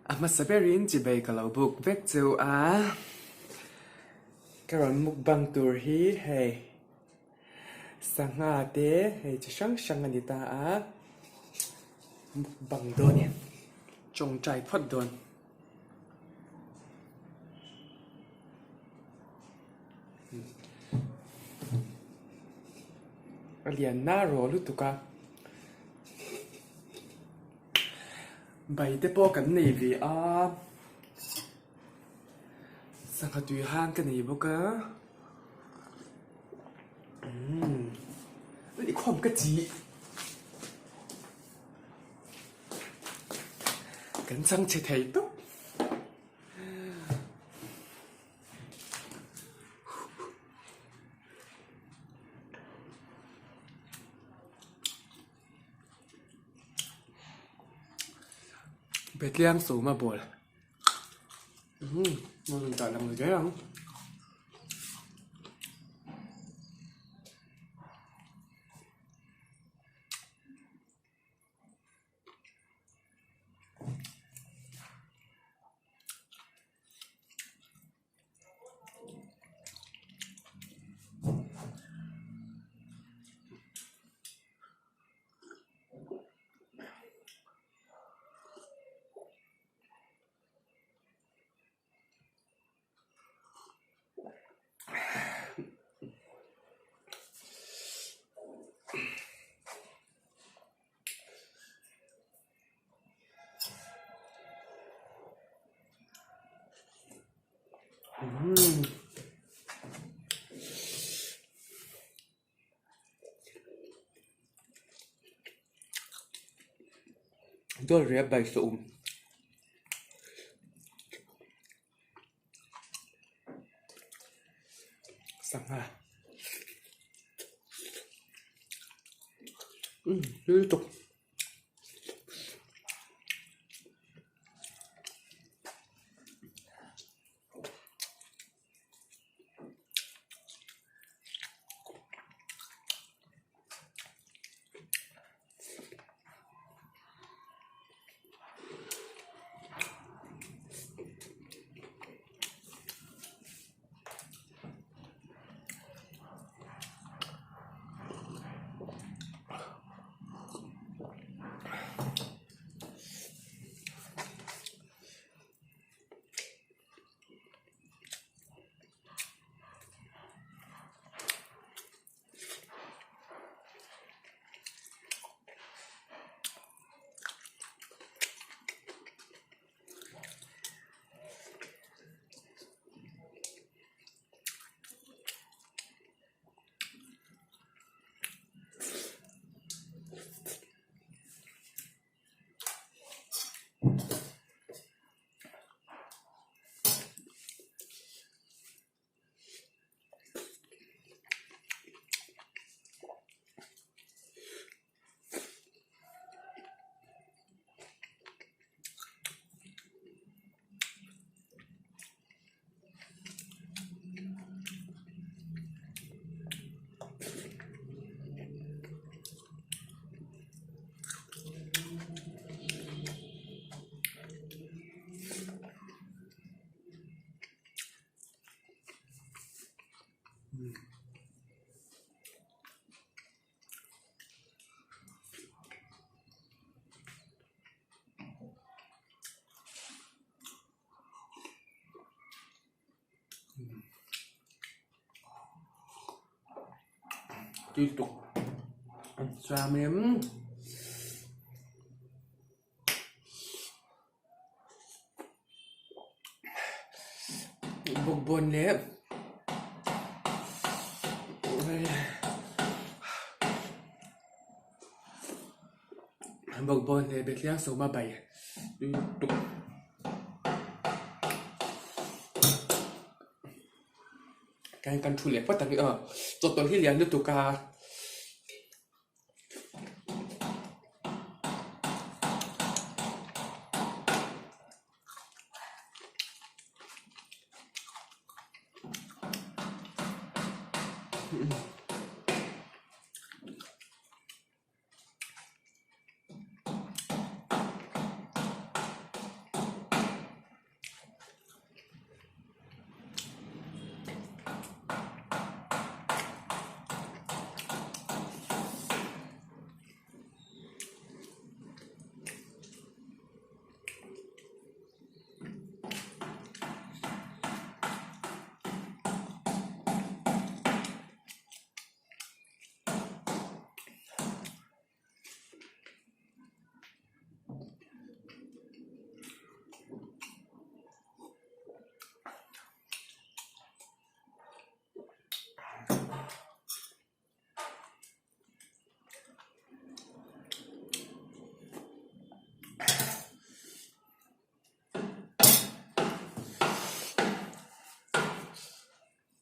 A hmasa berin chibei ka lo buk vek chu a, ka rawn mukbang tur hi hei sangha te hei chi hrang hrang a ni ta a, mukbang dawn e, tawngtai phawt dawn. A lian na rawh lutuk a bai te pawh kan nei ve a sangha tui hang ka nei bawk a umm inkhawm ka chi kan chang chhe thei tawp. Betliang sawma ball umm a rawn dah lang zel ang. Dawt riap bai suh um. Sangha umm lutuk. Tui tuk chuanin bawkbawn leh bawkbawn leh betliang sawma bai tui tuk. Kan kan thu leh phawt ang i aw chawhtawlh hi lian lutuk a.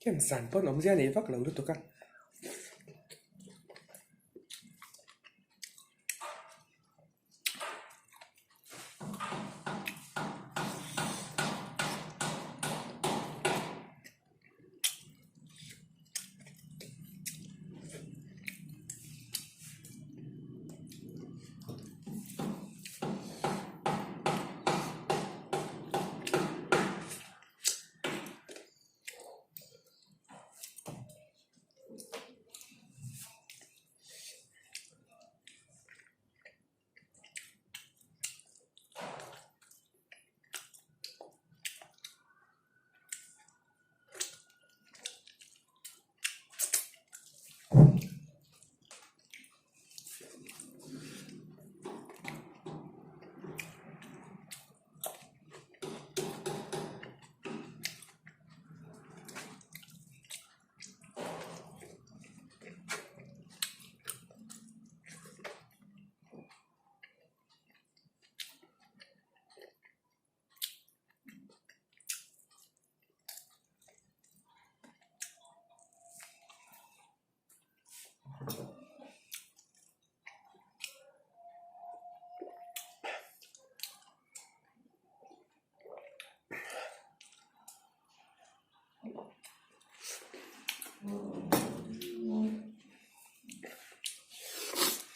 Ken san pawn awmzia nei vak lo lutuk a.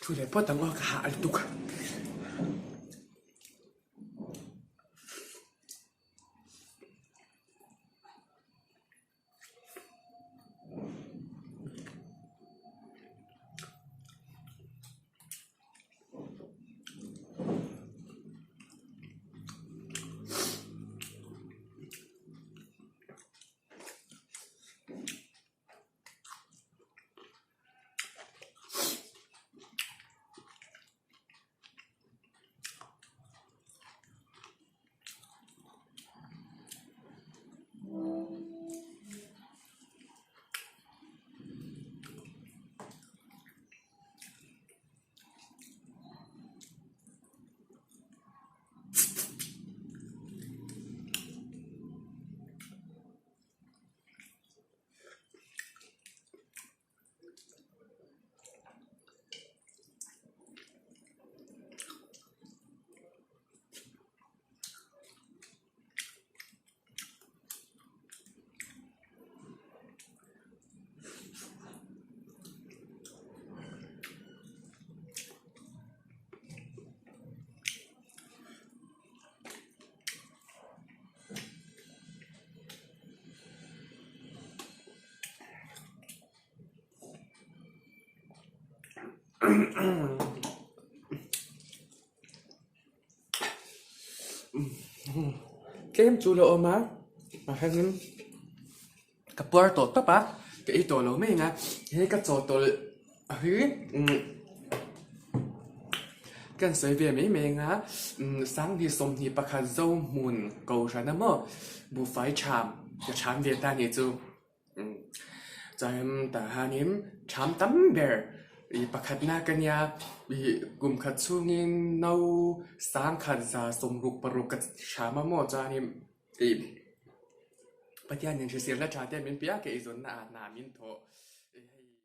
Thu leh phawt ang aw ka hah lutuk a. Tlem chu la awm a mahengin ka puar tawh tawp a ka ei tawh lo mai ang a he ka chaw tawlh hi ka han sawi ve mai mai ang a sanghnih 21 Zohmun Kohhran a maw buhfai ṭham ka ṭham ve ta a nih chu. Chuan tah hianin ṭham tam ber ih pakhatna ka nia ih kum khat chhungin no sangkhat za 66 ka hram a maw chuanin ih Pathianin hriselna ṭha te min pe a ka eizawnna ah hna min thawh.